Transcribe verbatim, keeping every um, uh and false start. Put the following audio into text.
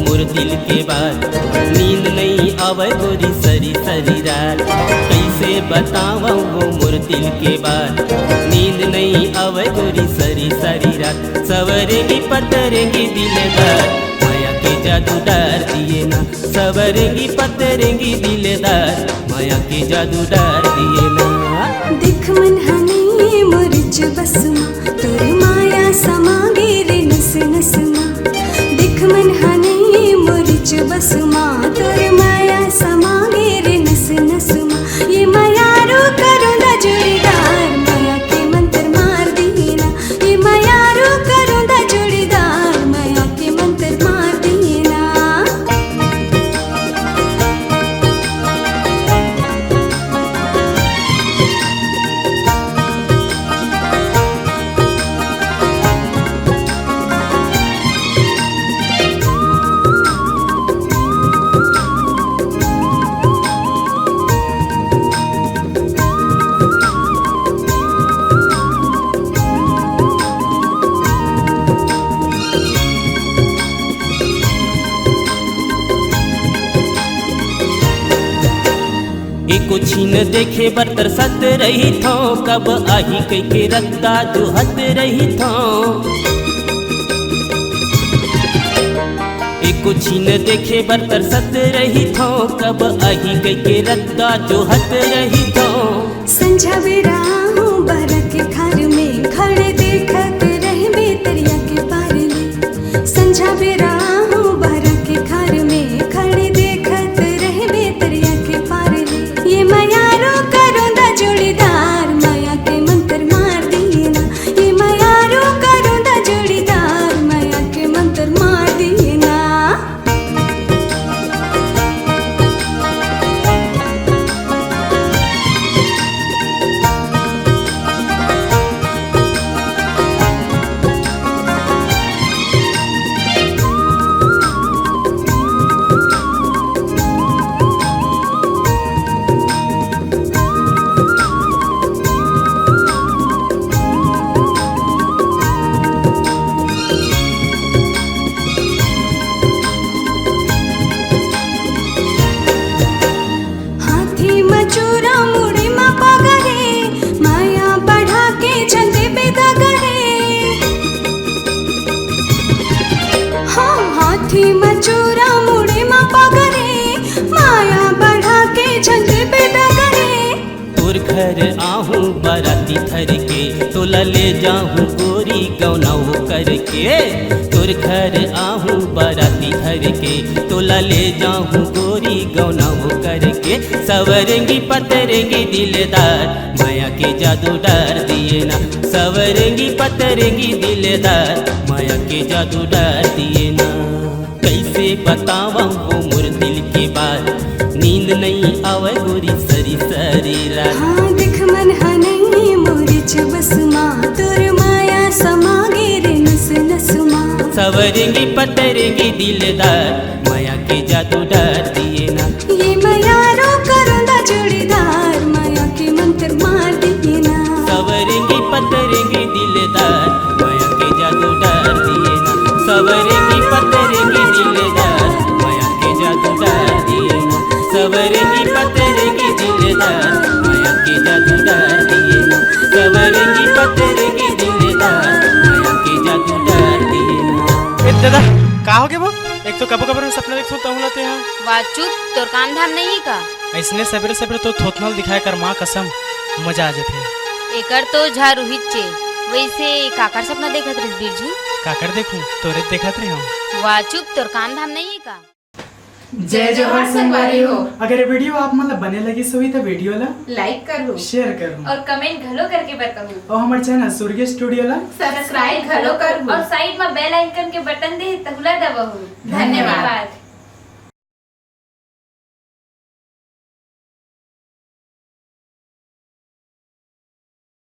मोर दिल के बात। नींद नइ आवय गोरी सरी सरी रात, कइसे बतावंव वो मोर दिल के बात। नींद नइ आवय गोरी सरी सरी रात, सवरेंगी पतरेंगी दिलदार, मया के जादू डार दिए ना। सवरेंगी पतरेंगी दिलदार, मया के जादू डार दिए ना। देख मन हने मोर च बस मा, तोर माया समा गे रे नस नस मा। देख मन हने मोर च बस मा, तोर माया समा गे रे नस नस मा। ये मयारो करों दा जोड़ीदार, मया के मंत्र मार दीना। ये मयारो करों दा जोड़ीदार, मया के मंत्र मार दीना। एको छीन देखे बर तरसत रहिथों, कब आही कहिके रद्दा जोहत रहिथों। एको छीन देखे बर तरसत रहिथों, कब आही कहिके रद्दा जोहत रहिथों। संझा बेरा हूँ बहरा के खार में, खड़े देखत रहबे तरिया के पार ले। संझा बेरा हूँ बहरा के खार में, खड़े देखत रहबे तरिया के पार ले। ये मयारो करों दा जोड़ीदार, मया के मंत्र मार दीना। ये मयारो करों दा जोड़ीदार, मया के मंत्र मार दीना। हाथी म चूरा, मुड़ी म पगरी, माया बढ़ा के झन देबे दगरी। हाँ, हाथी म चूरा, मुड़ी म पगरी, माया बढ़ा के झन देबे दगरी। तोर घर आहूँ बराती धर के, तोला ले जाहूँ गोरी गौना वो करके। तोर घर आहूँ बराती धर के, तोला ले जाहूँ गोरी गौना वो करके। सवरेंगी पतरेंगी दिलदार, मया के जादू डार दिए ना। सवरेंगी पतरेंगी दिलदार, मया के जादू डार दिए ना। कइसे बतावंव वो मोर दिल के बात, नींद नइ आवय गोरी सरी सरी रात। हाँ, देख मन हने मोर च बस मा, तोर माया समा गे रे नस नस मा। सवरेंगी पतरेंगी दिलदार, मया के जादू डार दिए ना। ये मयारो करों दा जोड़ीदार, मया के मंत्र मार दिए ना। सवरेंगी पतरेंगी दिलदार, मया के जादू डार दिए ना। सवरेंगी पतरेंगी दिलदार, मया के जादू डार दिए ना। सवरेंगी पतरेंगी दिलदार, मया के जादू डार दिए ना। सवरेंगी पतरेंगी दिलदार, मया के जादू डार दिए ना। ए दादा, का हो गे वो? एक तो कभो कभो सपना देखथों, तहूँ ला तेहा। वाह चुप, तोर काम धाम नइ हे का? अइसने सबेरे सबेरे तो थोथना ल दिखाए कर, माँ कसम, मजा आ जाथे। एकर तो झारू हिच्चे। वइसे काकर सपना देखत रहिस बिरजू? काकर देखूं, तोरे देखत रहे हूँ। वाह चुप, तोर काम धाम नइ हे का? जय जोहार संगवारी हो। अगर ये वीडियो आप मन ला बने लगिस होही त वीडियो ला like करहू, share करहू और comment घलो करके बताहू। और हमर चैनल सूर्य स्टूडियो ला subscribe घलो करहू और side म bell icon के बटन दे तहू ला दबाहू। धन्यवाद।